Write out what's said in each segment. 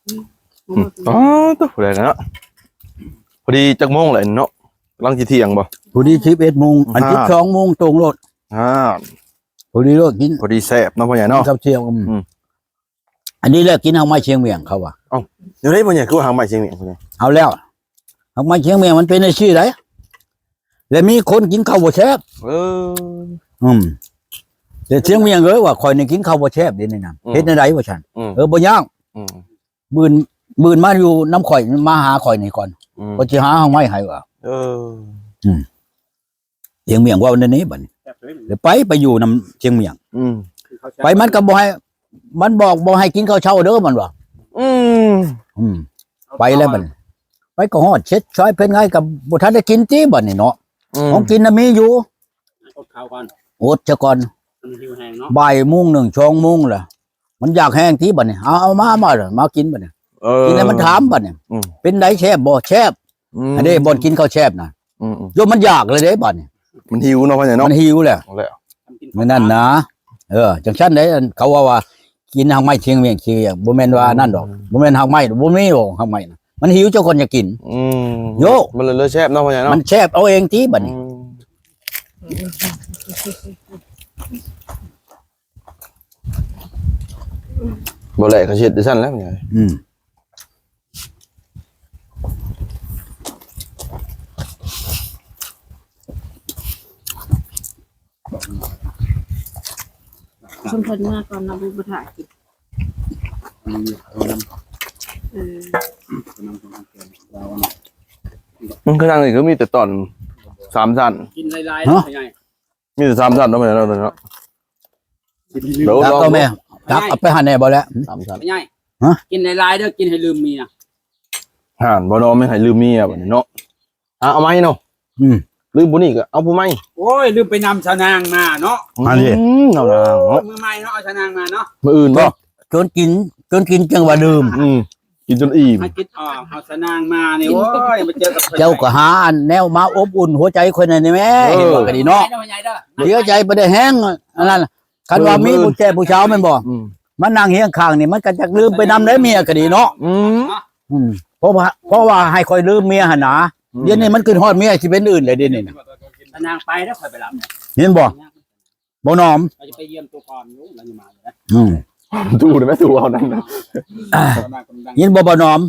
ອືມ ອໍ ຕົວໃດເນາະ ພໍດີຈັກໂມງແລ້ວເນາະ ກຳລັງຊິທ່ຽງບໍ່? ພໍດີສິບເອັດໂມງ ອັນ ອ່າ ສິບສອງໂມງຕົງໂລດ ອ່າ ພໍດີໂລດ ກິນ ພໍດີແຊບເນາະພໍ່ໃຫຍ່ເນາະ ກັບເຊວ ອືມ ອືມ ອັນນີ້ແຫຼະກິນຮາກໄມ້ຊຽງໝ້ຽງເຂົາວ່າ. ເອົ້າ ແນວໃດພໍ່ໃຫຍ່ ຄືວ່າຮາກໄມ້ຊຽງໝ້ຽງພໍ່ໃຫຍ່? ເອົາແລ້ວ ຮາກໄມ້ຊຽງໝ້ຽງມັນເປັນຈັ່ງຊີ້ໃດ ແລະມີຄົນກິນເຂົ້າບໍ່ແຊບ ເອີ ອືມ ແຕ່ຊຽງໝ້ຽງເອີຍວ່າ ຂ້ອຍນີ້ກິນເຂົ້າບໍ່ແຊບເດ້ນີ້ນະ ອືມ ເຮັດແນວໃດວ່າຊັ້ນ ອືມ ເອີ ບໍ່ຍາກ ອືມ ບືນ ບືນມາຢູ່ນຳຂ້ອຍ ມາຫາຂ້ອຍນີ້ກ່ອນ ອືມ ຂ້ອຍຊິຫາຮາກໄມ້ໃຫ້ວ່າ ເອີ ອືມ ຊຽງໝ້ຽງເວົ້າແນວນີ້ບັດນີ້ ແຊບເລີຍ ແລ້ວໄປ ໄປຢູ່ນຳຊຽງໝ້ຽງ ອືມ ໄປມັນກໍບໍ່ໃຫ້ ມັນບອກບໍ່ໃຫ້ກິນເຂົ້າເຊົ້າເດີ ມັນວ່າ ອືມ ອືມ ໄປແລ້ວບັດນີ້ ໄປກໍຮອດເຊັດຊອຍເພິ່ນໄງ ກໍບໍ່ທັນໄດ້ກິນຕິບັດນີ້ເນາະ ອືມ ຂອງກິນນະມີຢູ່ ອົດເຂົ້າກ່ອນ ອົດຊະກ່ອນ ມັນຫິວແຮງເນາະ ບ່າຍໂມງໜຶ່ງ ສອງໂມງລະ ມັນຢາກແຮງຕິບັດນີ້ ເອົາ ເອົາມາ ມາ ມາກິນບັດນີ້ ເອີ ກິນແລ້ວມັນຖາມບັດນີ້ ອືມ ເປັນໃດແຊບບໍ່? ແຊບ ອືມ ອັນນີ້ບ່ອນກິນເຂົ້າແຊບນະ ອືມໆ ໂຍມມັນຢາກເລີຍເດ້ບັດນີ້ ມັນຫິວເນາະ ພໍ່ໃຫຍ່ເນາະ ມັນຫິວແລ້ວ ຫັ້ນແຫຼະ ມື້ນັ້ນນະ ເອີ ຈັ່ງຊັ້ນເດ້ ອັນເຂົາເວົ້າວ່າກິນຮາກໄມ້ຊຽງໝ້ຽງ ຊຽງໝ້ຽງ ບໍ່ແມ່ນວ່າອັນນັ້ນດອກ ອືມ ບໍ່ແມ່ນຮາກໄມ້ ບໍ່ມີດອກຮາກໄມ້ນະ ມັນຫິວ ເຈົ້າຄົນຢາກກິນ ອືມ ໂຍ ມັນເລີຍແຊບເນາະ ພໍ່ໃຫຍ່ເນາະ ມັນແຊບເອົາເອງຕິບັດນີ້ ອືມ ບໍ່ແຫຼະ ກໍເຮັດຈັ່ງຊັ້ນແຫຼະ ອືມ ຊຸມເພິ່ນມາກ່ອນເນາະ ບໍ່ ບໍ່ຖ້າກິນ ເອີ ອືມ ຄືທາງນີ້ຄືມີແຕ່ຕອນສາມຊັ້ນ ກິນຫຼາຍໆ ຮະ ເນາະ ມີແຕ່ສາມຊັ້ນເນາະ ເນາະ ເນາະ ເດີ ຕັກ ລອງ ເອົາແມ່ ຕັກເອົາໄປຫັ້ນແດ່ບໍ່ແຫຼະ ສາມຊັ້ນ ພໍ່ໃຫຍ່ ຮະ ກິນຫຼາຍໆເດີ ກິນໃຫ້ລືມເມຍ ຫັ້ນ ບໍ່ນອນ ແມ່ນໃຫ້ລືມເມຍບັດນີ້ເນາະ ຫາເອົາໃໝ່ເນາະ ອືມ ລືມຜູ້ນີ້ກໍເອົາຜູ້ໃໝ່ ໂອ້ຍ ລືມໄປນຳຊາວນາງມາເນາະ ອັນນີ້ ອືມ ເອົານາງເນາະ ໂອ້ຍ ມື້ໃໝ່ເນາະ ເອົາຊາວນາງມາເນາະ ມື້ອື່ນບໍ່ ຈົນກິນ ຈົນກິນຈັ່ງວ່າລືມ ອືມ ກິນຈົນອີ່ມ ໃຫ້ຄິດອອກ ເອົາຊາວນາງມານີ້ ໂອ້ຍ ມາເຈີກັບ ເຈົ້າກໍຫາອັນແນວມາອົບອຸ່ນຫົວໃຈຂ້ອຍແດ່ແມ່ ເອີ ເຫັນບໍ່ກໍດີເນາະ ເສຍໃຈບໍ່ໄດ້ແຮງ ອັນນັ້ນ ຄັນວ່າມີຜູ້ແກ່ຜູ້ສາວແມ່ນບໍ່ ອືມ ມານັ່ງຮຽງຂ້າງນີ້ ມັນກໍຈັກລືມໄປນຳໄດ້ເມຍກໍດີເນາະ ອືມ ອືມ ເພາະວ່າ ເພາະວ່າໃຫ້ຂ້ອຍລືມເມຍຫັ້ນນາ ອືມ ດຽວນີ້ມັນຂຶ້ນຮອດເມຍ ຊິເປັນອື່ນແລ້ວດຽວນີ້ນະ ນາງໄປແລ້ວ ຂ້ອຍໄປຮັບ ເຫັນບໍ່ ບໍ່ນອມ ເຮົາຈະໄປຢ້ຽມໂຕກ່ອນຢູ່ ລາວຍັງມາຢູ່ນະ ອືມ ຕູ້ໄດ້ໄໝ ຕູ້ເອົານັ້ນນະ ຍິນບໍ່ ບໍ່ນອມ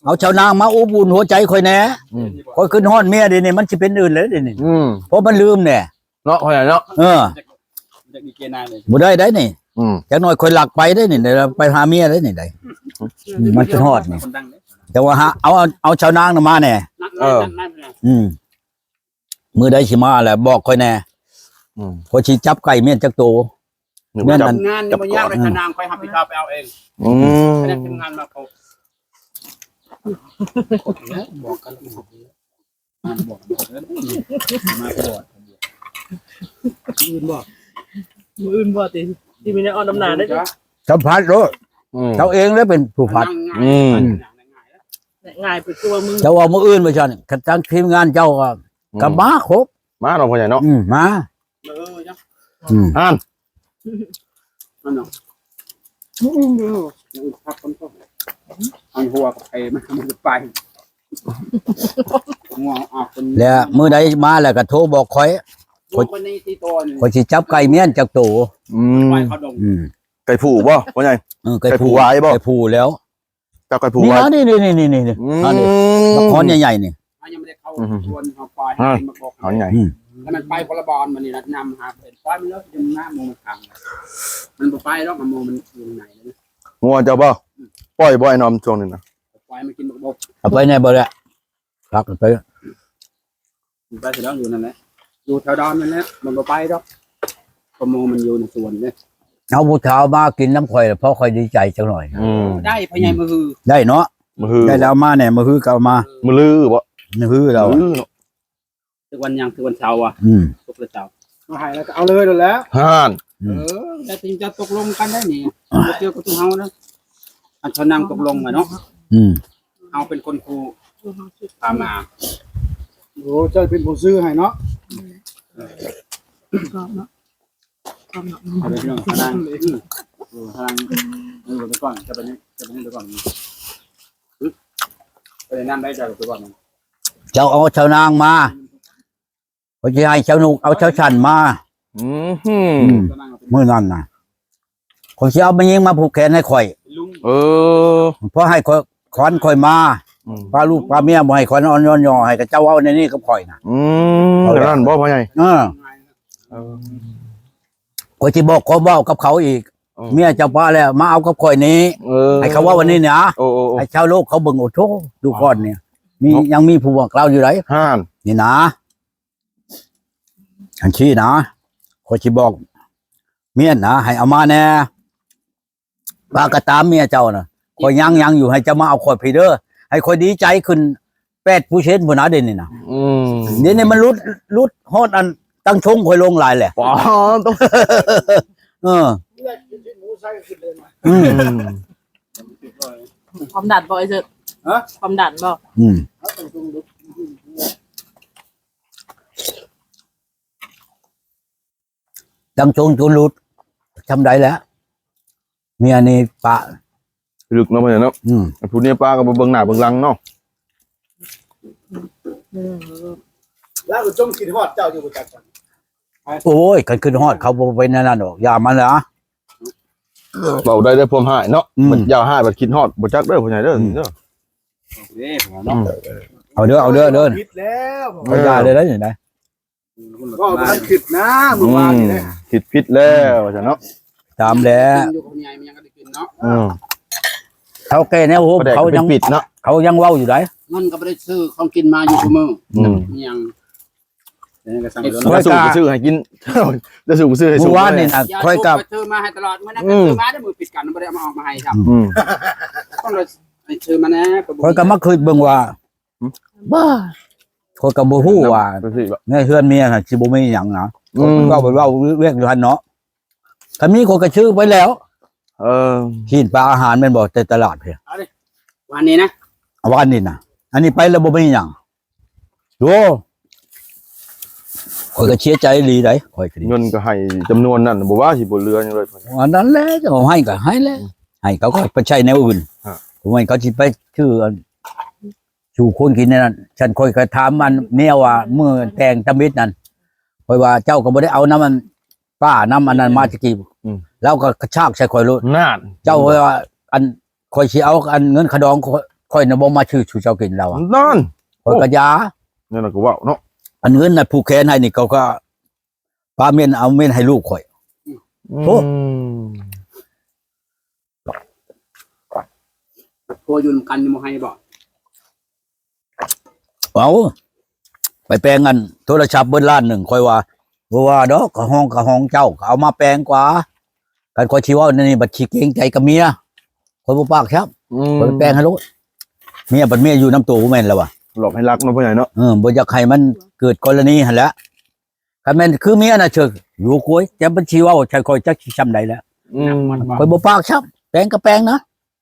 ເອົາຊາວນາງມາອົບອຸ່ນຫົວໃຈຂ້ອຍແດ່ ອືມ ຂ້ອຍຂຶ້ນຮອດເມຍດຽວນີ້ ມັນຊິເປັນອື່ນແລ້ວດຽວນີ້ ອືມ ເພາະມັນລືມແດ່ ເນາະ ພໍ່ໃຫຍ່ເນາະ ເອີ ບໍ່ໄດ້ໄດ໋ນີ້ ອືມ ຈັກໜ້ອຍຂ້ອຍລັກໄປໄດ໋ນີ້ ໄດ້ໄປຫາເມຍໄດ໋ນີ້ໄດ໋ ອືມ ມັນຂຶ້ນຮອດນີ້ ແຕ່ວ່າຫາ ເອົາ ເອົາ ເອົາຊາວນາງນະມາແດ່ ເອີ ອືມ ມື້ໃດຊິມາແລ້ວບອກຂ້ອຍແດ່ ອືມ ຂ້ອຍຊິຈັບໄກ່ມ້ຽນຈັກໂຕ ແມ່ນ ງານນີ້ບໍ່ຍາກເລີຍ ຂະນາງຂ້ອຍຮັບຜິດຊອບໄປເອົາເອງ ອືມ ຂະນາງທີມງານມາຄົບ ບອກກັນ ມາບອກ ມື້ອື່ນບໍ່ ມື້ອື່ນບໍ່ຕິ ທີ່ມີແນວອອກນຳໜ້າໄດ້ຕິ ສຳພັດໂລດ ອືມ ເຈົ້າເອງແຫຼະເປັນຜູ້ພັດ ອືມ ອືມ ງ່າຍໄປຕົວະ ເຈົ້າວ່າມື້ອື່ນວ່າຊັ້ນ ຄັນທາງທີມງານເຈົ້າກໍ ອືມ ກໍມາຄົບ ມາເນາະ ພໍ່ໃຫຍ່ເນາະ ອືມ ມາ ເອີ ອືມ ຫັ້ນ ຫັ້ນເນາະ ອືມ ພັກກ່ອນ ອັນຫົວໄປ ມັນ ມັນໄປ ແລ້ວມື້ໃດມາແລ້ວກໍໂທບອກຂ້ອຍ ຂ້ອຍຊິຈັບໄກ່ມ້ຽນຈັກໂຕ ອືມ ໄກ່ຜູ້ບໍ່ ພໍ່ໃຫຍ່ ເອີ ໄກ່ຜູ້ ໄກ່ຜູ້ຫວາຍບໍ່ ໄກ່ຜູ້ແລ້ວ ຈັບໄກ່ຜູ້ຫວາຍ ນີ້ນະ ນີ້ໆໆໆ ອືມ ອັນນີ້ບັກຮອນໃຫຍ່ໆນີ້ ເຮົາຍັງບໍ່ໄດ້ເຂົ້າ ອືມ ຊວນເຮົາປ່ອຍໃຫ້ມັນມາອອກ ຮອນໃຫຍ່ ອືມ ແລ້ວມັນໄປຄົນລະບ່ອນ ບັດນີ້ນະນຳຫາ ປ່ອຍມັນເລີຍ ຢູ່ນະ ໝູ່ມັນຂັງ ມັນບໍ່ໄປດອກ ໝູ່ມັນຢູ່ໃນ ງົວເຈົ້າບໍ່ ອືມ ປ່ອຍບໍ່ ໄອ້ນ້ອມ ຊ່ວງນີ້ນະ ປ່ອຍມັນກິນບັກບົກ ເອົາໄປແດ່ບໍ່ລະ ພັກໄປ ໄປຊິດອກ ຢູ່ນັ້ນແຫຼະ ຢູ່ແຖວດອນນັ້ນແຫຼະ ມັນບໍ່ໄປດອກ ກະໝູ່ມັນຢູ່ໃນສວນເດ້ ເອົາຜູ້ສາວມາກິນນຳຂ້ອຍ ພໍຂ້ອຍດີໃຈຈັກໜ້ອຍ ອືມ ໄດ້ພໍ່ໃຫຍ່ມື້ຮື ໄດ້ເນາະ ມື້ຮື ໄດ້ແລ້ວ ມາແດ່ ມື້ຮືກໍເອົາມາ ມື້ລືບໍ່ ມື້ຮືລາວ ມື້ລືເນາະ ທຸກວັນຫຍັງ ທຸກວັນເສົາອະ ອືມ ທຸກວັນເສົາ ມາໃຫ້ແລ້ວກໍເອົາເລີຍນັ້ນແຫຼະ ຫັ້ນ ອືມ ເອີ ແລ້ວຈຶ່ງຈະຕົກລົງກັນໄດ້ນີ້ ບໍ່ກ່ຽວກັບພວກເຮົານະ ອັນເຂົານັ່ງຕົກລົງອະເນາະ ອືມ ເຮົາເປັນຄົນຜູ້ພາມາ ໂອ້ ເຈົ້າເປັນຜູ້ຊື້ໃຫ້ເນາະ ກອບເນາະ ກອບເນາະ ເອົາໄປພີ່ນ້ອງ ພະນັງ ອືມ ເອີ ພະນັງ ເອີ ໄປກ່ອນ ຈະໄປນີ້ ຈະໄປນີ້ໄປກ່ອນ ໄດ້ນຳໄດ້ເຈົ້າໄປເວົ້ານຳ ເຈົ້າເອົາຊາວນາງມາ ຂ້ອຍຊິໃຫ້ຊາວນຸກເອົາຊາວສັນມາ. ອືມ ອືມ ມື້ນັ້ນນະ ຂ້ອຍຊິເອົາແມ່ຍິງມາຜູກແຂນໃຫ້ຂ້ອຍ. ເອີ ເພື່ອໃຫ້ຂ້ອຍ ຂວັນຂ້ອຍມາ. ອືມ ພາລູກພາເມຍບໍ່ໃຫ້ຂ້ອຍອ່ອນຍ້ອນຍໍ ໃຫ້ເຂົາເຈົ້າເວົ້າແນວນີ້ກັບຂ້ອຍນະ. ອືມ ເອົາແລ້ວນັ້ນບໍ່ພໍ່ໃຫຍ່? ເອີ ເອີ ຂ້ອຍຊິບອກຄວາມເວົ້າກັບເຂົາອີກ. ເອີ ເມຍເຈົ້າປະແລ້ວ ມາເອົາກັບຂ້ອຍນີ້. ເອີ ໃຫ້ເຂົາເວົ້າອັນນີ້ນະ. ໂອ້ ໂອ້ ໂອ້ ໃຫ້ຊາວໂລກເຂົາເບິ່ງ. ໂອ້ໂທ ດູກ່ອນນີ້ ມີ ເນາະ ຍັງມີຜູ້ບອກລາວຢູ່ໃດ໋. ຫັ້ນ ນີ້ນະ ອັນຊີ້ນະ ຂ້ອຍຊິບອກເມຍນະ ໃຫ້ເອົາມາແດ່. ວ່າກໍຕາມເມຍເຈົ້ານະ ຂ້ອຍຍັງ ຍັງຢູ່ ໃຫ້ເຈົ້າມາເອົາຂ້ອຍພີ້ເດີ ໃຫ້ຂ້ອຍດີໃຈຂຶ້ນແປດເປີເຊັນພຸ້ນນະ ດຽວນີ້ນະ. ອືມ ດຽວນີ້ມັນຫຼຸດ ຫຼຸດຮອດອັນຕັ້ງຊົງຂ້ອຍລົງຫຼາຍແຫຼະ. ປາດໂທ້ ເອີ ອືມ ຄວາມດັນບໍ່ ໄອ້ເສີດ? ຮະ? ຄວາມດັນບໍ່? ອືມ ຕັ້ງຊົງຈົນຫຼຸດ ຊ່ຳໃດແຫຼະ ເມຍນີ້ປະ ລຶກເນາະ ພໍ່ໃຫຍ່ເນາະ. ອືມ ຜູ້ນີ້ປະກໍບໍ່ເບິ່ງໜ້າເບິ່ງຫຼັງເນາະ. ອືມ ລາວກໍຈົ່ງຄິດຮອດເຈົ້າຢູ່ບໍ່ຈັກ. ໂອ້ຍ ຄັນຄິດຮອດເຂົາບໍ່ເປັນແນວນັ້ນດອກ ຢ່າມັນລະ. ເວົ້າໄດ້ເດີ ພວມຮ້າຍເນາະ. ອືມ ຢ່າຮ້າຍບັດຄິດຮອດ ບໍ່ຈັກເດີ ພໍ່ໃຫຍ່ເດີ. ອືມ ເດີ ເອົາເດີ ເອົາເດີ ເດີ ຜິດແລ້ວ ເອີ ຢ່າເລີຍນະ. ເວົ້າບໍ່ທັນຄິດນະ ມື້ວານນີ້ນະ ອືມ ຄິດຜິດແລ້ວວ່າຊັ້ນເນາະ. ຕາມແຫຼະ ຢູ່ກັບຜູ້ໃຫຍ່ມັນຍັງກໍໄດ້ກິນເນາະ. ເອີ ເຖົ້າແກ່ແນວໂຮມເຂົາຍັງປິດເນາະ ເຂົາຍັງເວົ້າຢູ່ໃດ໋. ເງິນກໍບໍ່ໄດ້ຊື້ຂອງກິນມາຢູ່ຊຸມື້. ອືມ ຍັງ ຂ້ອຍກໍຊື້ໃຫ້ກິນ ຈະຊື້ຊື້ໃຫ້ຊຸມື້ວານນີ້ນະ ຂ້ອຍກໍຊື້ມາໃຫ້ຕະຫຼອດ. ມື້ນັ້ນກໍຊື້ມາເດ້ ມື້ປິດກັນບໍ່ໄດ້ເອົາມາອອກມາໃຫ້ຊ້ຳ. ອືມ ຕ້ອງໄດ້ຊື້ມາແດ່. ຂ້ອຍກໍມາຄິດເບິ່ງວ່າ ບ້າ ຂ້ອຍກໍບໍ່ຮູ້ວ່າໃນເຮືອນເມຍຫັ້ນຊິບໍ່ມີຫຍັງນະ. ອືມ ເວົ້າໄປເວົ້າວຽກຢູ່ຫັ້ນເນາະ ຄັນມີຂ້ອຍກໍຊື້ໄປແລ້ວ. ເອີ ກິນປາອາຫານແມ່ນບໍ່ ແຕ່ຕະຫຼາດເພຍ ເອົາເດ້ ວານນີ້ນະ ວານນີ້ນະ ອັນນີ້ໄປແລ້ວບໍ່ມີຫຍັງ. ໂອ້ ຂ້ອຍກໍເສຍໃຈອີ່ຫຼີໃດ໋ ຂ້ອຍກໍດີ. ເງິນກໍໃຫ້ຈຳນວນນັ້ນ ບໍ່ວ່າຊິບໍ່ເຫຼືອຫຍັງເລີຍ. ອັນນັ້ນແຫຼະ ເຈົ້າໃຫ້ກໍໃຫ້ແຫຼະ ໃຫ້ເຂົາກໍໄປໃຊ້ແນວອື່ນ. ບໍ່ແມ່ນເຂົາຊິໄປຊື້ອັນ ສູ່ຄົນກິນໃນນັ້ນ. ຊັ້ນຂ້ອຍກໍຖາມອັນເມຍວ່າ ມື້ແຕ່ງຕຳອິດນັ້ນ ຂ້ອຍວ່າເຈົ້າກໍບໍ່ໄດ້ເອົານຳອັນປ້ານຳອັນນັ້ນມາແຕ່ກີ້. ອືມ ລາວກໍກະຊາກໃສ່ຂ້ອຍໂລດ. ນັ້ນ ເຈົ້າວ່າອັນ ຂ້ອຍຊິເອົາອັນເງິນຄ່າດອງ ຂ້ອຍ ຂ້ອຍນະບໍ່ມາຊື້ສູ່ເຈົ້າກິນ ລາວວ່າ. ນັ້ນ ຂ້ອຍກໍຢ່າ ນັ້ນກໍເວົ້າເນາະ. ອັນເງິນນະຜູກແຂນໃຫ້ນີ້ ເຂົາກໍປາເມັນ ເອົາເມັນໃຫ້ລູກຂ້ອຍ. ອືມ ໂອ້ ຜົວຢູ່ນຳກັນຍັງບໍ່ໃຫ້ບໍ? ເອົາ ໄປແປງອັນໂທລະສັບເບິດລ້ານໜຶ່ງ ຂ້ອຍວ່າ ບໍ່ວ່າດອກ ກະຮອງກະຮອງເຈົ້າ ກໍເອົາມາແປງກວ່າ. ຄັນຂ້ອຍຊິເວົ້າແນວນີ້ບັດຊິເກງໃຈກັບເມຍ ຂ້ອຍບໍ່ປາກຊ້ຳ. ອືມ ຂ້ອຍໄປແປງໃຫ້ໂລດ ເມຍບັດເມຍຢູ່ນຳໂຕ ບໍ່ແມ່ນລະວ່າ ຫຼອກໃຫ້ລັກເນາະ ພໍ່ໃຫຍ່ເນາະ. ເອີ ບໍ່ຢາກໃຫ້ມັນເກີດກໍລະນີຫັ້ນແຫຼະ. ຄັນແມ່ນຄືເມຍນະເຊີກ ຢູ່ກວຍ ແຕ່ມັນຊິເວົ້າໃສ່ຂ້ອຍຈັກຊິຊ່ຳໃດແລ້ວ. ອືມ ຂ້ອຍບໍ່ປາກຊ້ຳ ແປງກໍແປງນະ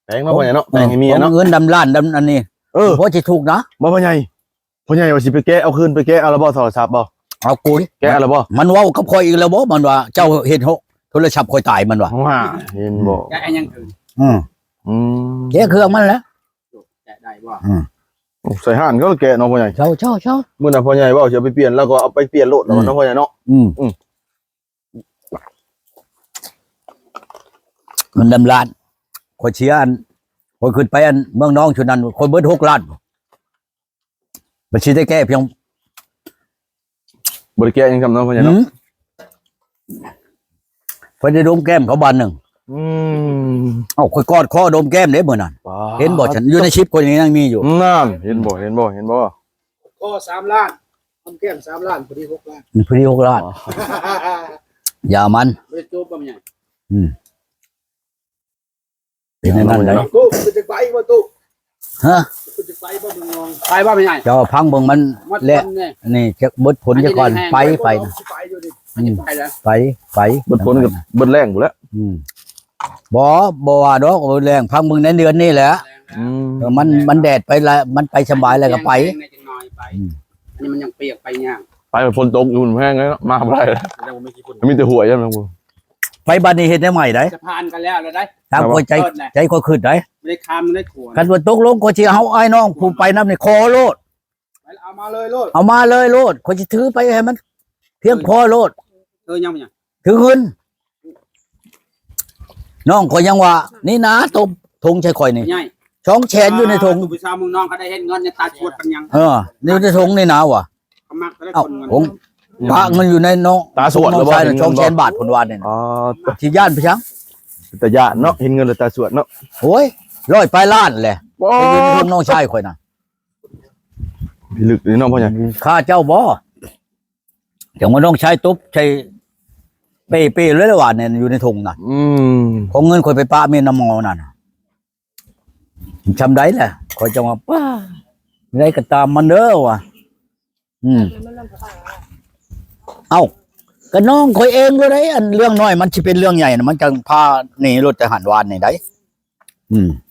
ແປງເນາະ ພໍ່ໃຫຍ່ເນາະ. ເອີ ແປງໃຫ້ເມຍເນາະ ເງິນດຳລ້ານດຳອັນນີ້. ເອີ ບໍ່ຊິຖືກນະ ບໍ່ ພໍ່ໃຫຍ່. ພໍ່ໃຫຍ່ວ່າຊິໄປແກະເອົາຄືນ ໄປແກະເອົາລະບໍ່ ໂທລະສັບບໍ່? ເອົາກຸຍ ແກະເອົາລະບໍ່? ມັນເວົ້າກັບຂ້ອຍອີກແລ້ວບໍ່ ມັນວ່າເຈົ້າເຮັດໂທລະສັບຂ້ອຍຕາຍ ມັນວ່າ. ວ່າ ເຫັນບໍ່? ແກະຫຍັງຄືນ? ອືມ ອືມ ແກະເຄື່ອງມັນແຫຼະ. ແກະໄດ້ບໍ່? ອືມ ໂອ້ ໃສ່ຮ້ານເຂົາແກະເນາະ ພໍ່ໃຫຍ່. ເຈົ້າ ເຈົ້າ ເຈົ້າ ມື້ນັ້ນພໍ່ໃຫຍ່ເວົ້າຊິເອົາໄປປ່ຽນ ລາວກໍເອົາໄປປ່ຽນໂລດແລ້ວເນາະ ອືມ ພໍ່ໃຫຍ່ເນາະ. ອືມ ເງິນດຳລ້ານ ຂ້ອຍເສຍອັນ ຂ້ອຍຂຶ້ນໄປອັນເມືອງນອງຊຸດນັ້ນ ຂ້ອຍເບິດຫົກລ້ານ ບັດຊິໄດ້ແກ້ພຽງ ບໍ່ໄດ້ແກ້ຫຍັງຊ້ຳເນາະ ພໍ່ໃຫຍ່ເນາະ. ອືມ ຂ້ອຍໄດ້ດົມແກ້ມເຂົາບາດໜຶ່ງ. ອືມ ເອົ້າ ຂ້ອຍກອດຄໍດົມແກ້ມເດ້ມື້ນັ້ນ. ປາດ ເຫັນບໍ່? ຊັ້ນຢູ່ໃນຄລິບຂ້ອຍນີ້ຍັງມີຢູ່. ນັ້ນ ເຫັນບໍ່ ເຫັນບໍ່ ເຫັນບໍ່? ຄໍສາມລ້ານ ຫອມແກ້ມສາມລ້ານ ພໍດີຫົກລ້ານ. ພໍດີຫົກລ້ານ. ອໍ ຢ່າມັນ ບໍ່ໄດ້ໂຈບບໍ່ແມ່ນຫຍັງ. ອືມ ເປັນແນວນັ້ນໄດ໋. ຕູ້ ເປັນຈັກໃບບໍ່ຕູ້? ຮະ? ເປັນຈັກໃບບໍ່ເບິ່ງມອງ? ໄປບໍ່ແມ່ນຫຍັງ? ເຈົ້າຟັງເບິ່ງມັນແລະ ອັນນີ້ຈັກເບິດຜົນຈັກກ່ອນ. ໄປ ໄປນະ ໄປຢູ່ນີ້. ອືມ ໄປແລ້ວ ໄປ ໄປ ເບິດຜົນກໍເບິດແລ້ງພຸ້ນແຫຼະ. ອືມ ບໍ່ ບໍ່ວ່າດອກ ເບິດແລ້ງ ຟັງເບິ່ງໃນເດືອນນີ້ແຫຼະ. ອືມ ເອີ ມັນ ມັນແດດໄປລະ ມັນໄປສະບາຍແລ້ວກໍໄປ. ອືມ ອັນນີ້ມັນຍັງປຽກໄປຍາກ ໄປຝົນຕົກຢູ່ແຮງເລີຍເນາະ ມາບໍ່ໄດ້ ມີແຕ່ຫ້ວຍ. ໄປບາດນີ້ເຮັດແນວໃໝ່ໄດ໋ ສະພານກໍແລ້ວແລ້ວໄດ໋. ຕາມຂ້ອຍໃຈ ເອີ ແຫຼະ ໃຈຂ້ອຍຄິດໄດ໋ ບໍ່ໄດ້ຄາມໄດ້ຂົວ ຄັນວ່າຕົກລົງຂ້ອຍຊິເອົາອ້າຍນ້ອງຜູ້ໄປນຳນີ້ຂໍໂລດ ໄປ ເອົາມາເລີຍໂລດ ເອົາມາເລີຍໂລດ ຂ້ອຍຊິຖືໄປໃຫ້ມັນພຽງພໍໂລດ ເອີ ຍັງບໍ່ຍັງ ຖືເງິນ ນ້ອງຂ້ອຍຍັງວ່າ ນີ້ນາ ຕົມຖົງໃສ່ຂ້ອຍນີ້ ໃຫຍ່ ສອງແສນຢູ່ໃນຖົງ ອ່າ ຜູ້ສາວເມືອງນອກກໍໄດ້ເຮັດເງິນໃນຕາຊວດປັນຫຍັງ ເອີ ຢູ່ໃນຖົງນີ້ນາວ່າ ກໍມັກໄດ້ ເອົ້າ ຄົນເງິນ ຜົງ ອືມ ປະເງິນຢູ່ໃນນ້ອງ ຕາຊວດ ນ້ອງຊາຍ ເງິນບໍ່ ສອງແສນບາດ ເພິ່ນວ່ານີ້ ອໍ ຊິຢ້ານໄປຫຍັງ ເປັນຕາຢ້ານເນາະ ເຫັນເງິນແລ້ວຕາຊວດເນາະ ໂອ້ຍ ຮ້ອຍປາຍລ້ານແຫຼະ ປອດ ໄປຢູ່ໃນຖົງນ້ອງຊາຍຂ້ອຍນະ ພິລຶກເລີຍເນາະ ພໍ່ໃຫຍ່ ຂ້າເຈົ້າບໍ່ ຈັ່ງວ່ານ້ອງຊາຍຕົບໃສ່ເປ້ໆເລີຍລະວ່ານີ້ ຢູ່ໃນຖົງນັ້ນ ອືມ ຂອງເງິນຂ້ອຍໄປປະເມນນຳໝໍນັ້ນ ຊ່ຳໃດແຫຼະ ຂ້ອຍຈັ່ງວ່າ ປ້າ ໃດກໍຕາມມັນເດີວ່າ ອືມ ເອົ້າ ກໍນ້ອງຂ້ອຍເອງໂລດໃດ໋ ອັນເລື່ອງນ້ອຍມັນຊິເປັນເລື່ອງໃຫຍ່ນະ ມັນຈັ່ງພາໜີລົດແຕ່ຫັ້ນວານນີ້ໃດ໋ ອືມ